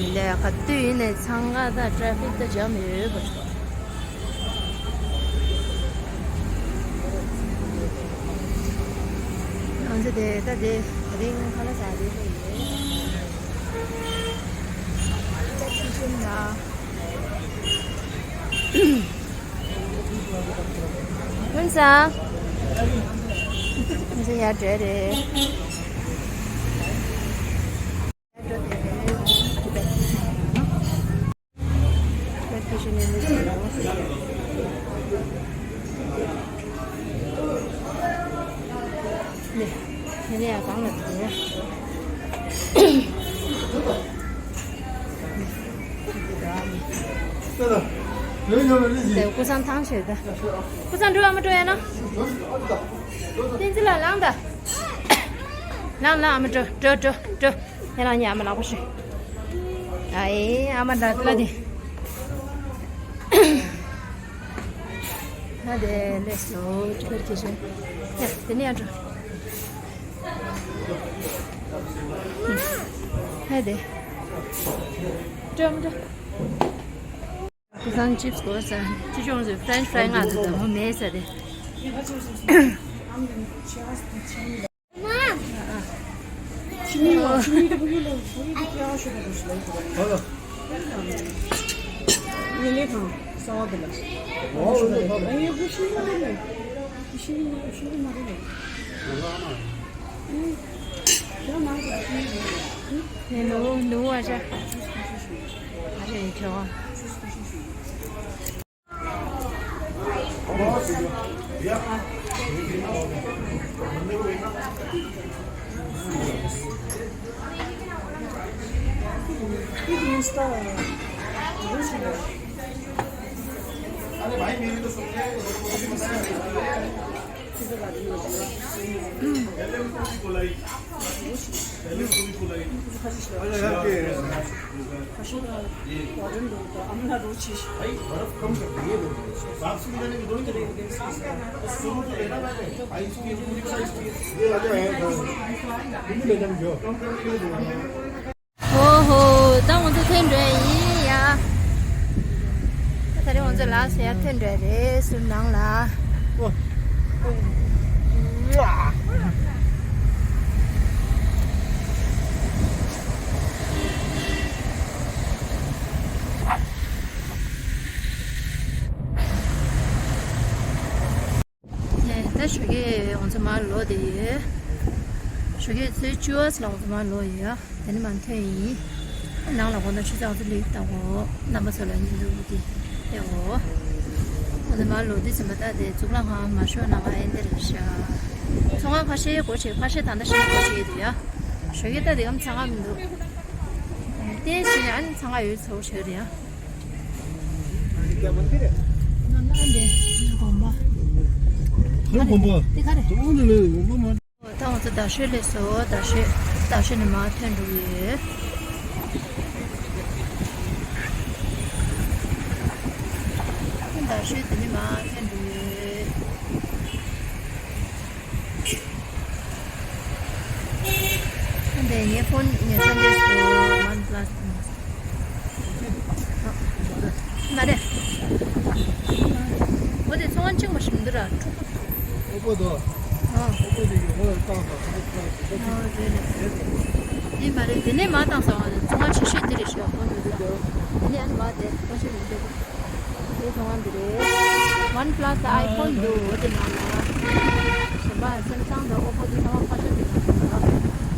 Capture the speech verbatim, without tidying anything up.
མི་ལས་ག་དུས་ཡིན་ནས་འཚང་ཁ་དང་ཊ་ཕིག་དང་ཇམ་ཡོད་པ། ང་ཚོ་དེ་ད་དེ་དེ་རིང་ཁ་ལག་ཟ་རེད་ལ་ཡོད། ད་ཁྱི་ཤིན་ལ། ཀུན་བཟང་། ང་ཚོ་ཡར་འགྲོ་རེད། ནས་ནས་ཡང་གང་ལ་འགྲོ། དེ་ཀུ་སང་ཐང་ཞེས་ད། ཀུ་སང་འགྲོ་ཨ་མ་འགྲོ་ཡ་ན། བསྟན་འཛིན་ལགས་ལངས་ད། ལངས་ལངས་ཨ་མ་འགྲོ་འགྲོ་འགྲོ་འགྲོ། ཁྱེད་རང་གཉིས་ཨ་མ་ལག་པ་ཞུ། ཨའི་ཨ་མ་ལ་ལ་དེ། ང་དེ་ལས་སོ་ཅི་ཁར་ཁྱེར་སོང་། ཡ་དེ་ནས་ཡར་འགྲོ། ཧེ་དེ། འགྲོ་མི་འགྲོ། ཁུ་སང་ཅིབ་སི་དགོས་ཟེར། ཅི་ཅུང་ཟེར་ཕ་རེན་ཆི་ཕ་རའི་ང་ཚོ་དང་མོ་མེད་ཟེར་ཏེ། ནུ་བ་ཤ། ཨ་རེ་ཁྱོ། अरे भाई, मेरी तो सुन ले। ཨོ་ཧོ། ད་ང་ཚོ་ཐོན་འགྲོ་ཡིན་ཡ། ད་ད་རེས་ང་ཚོ་ལགས་སོ་ཡར་ཐོན་འགྲོ་རེད་ཟུར་ནང་ལ། ནས་ད་ཞོགས་ཀས་ང་ཚོ་མར་ལོག་བསྡད་ཡོད། ཞོགས་ཀས་ཆུ་ཚོད་བཅུ་པ་ལ་ང་ཚོ་མར་ལོག་ཡོད། དེ་ནས་མར་ཐོན་ཡིན། ནང་ལ་འོང་ན་ཆུ་ཚོད་ང་ཚོ་ལུས་བཏང་གོ། རྣམ་པ་ཚོ་ལ་ཉིན་དུ་དེ་ཨེ་འོ། ང་ཚོ་མར་ལོག་དུས་ཙམ་པ་ད་དེ་གཙུག་ལག་ཁང་མ་ཤོར་ནང་ཨེ་འདི་རེད་ཤག་ཚོང་ཁང་ཁ་ཤས་སྒོ་ཕྱེ་ཁ་ཤས་ད་ལྟ་ཕྱིན་སྒོ་ཕྱེ་ཡོད་ཡ། ཞོགས་ཀས་ད་དེ་གམ་ཚང་ཁ་མི་འདུག་དེ་ཕྱིན་ཨ་ནི་ཚང་ཁ་ཡོད་ཚོ་ཞོགས་རེད་ཡ། ཁ་རེ་དགོན་པ། དེ་ག་རེ། ད་ང་ཚོ་རྡ་ཤོད་སླེབས་སོང་། རྡ་ཤོད། རྡ་ཤོད་ནས་མར་ཐོན་འགྲོ་གི་ཡོད། རྡ་ཤོད་དེ་ནས་མར་ཐོན་འགྲོ་གི་ཡོད། འདི་ངའི་ཕོན་ངའི་སན་ཆེ་སུ་ཝན་པ་ལ་སི། མ་རེད། འོ་དེ་ཚོང་ཁང་གཅིག་མ་ཞིག་འདི་ར་འཁྲུག་པོ། ཨོ་པོ་དོ། ཨ། ཨོ་པོ་དེ་ཡོད་ཧོ་བཏང་དང་ཁོ་ཁོ་ཁོ། ཨོ་རེད་རེད། འདི་མ་རེད། དེ་ནས་མ་བཏང་སོང་། ཚོང་ཁང་ཆེ་ཤོས་དེ་རེད་ཤག་ཁོ་འདི་འདི་འདི་ནས་ཨ་ནི་མ་དེ་ཁོ་ཤོད་མི་འདུག་དེ་ཚོང་ཁང་འདི་རེད། ཝན་པ་ལ་སི་དང་ཨའི་ཕོན་འདུག་འོ་དེ་ནང་ལ། གཞན་པ་སེམ་སང་དང་ཨོ་པོ་དེ་ཚང་མ་ཁ་ཤོར་དེ་ནང་ལ།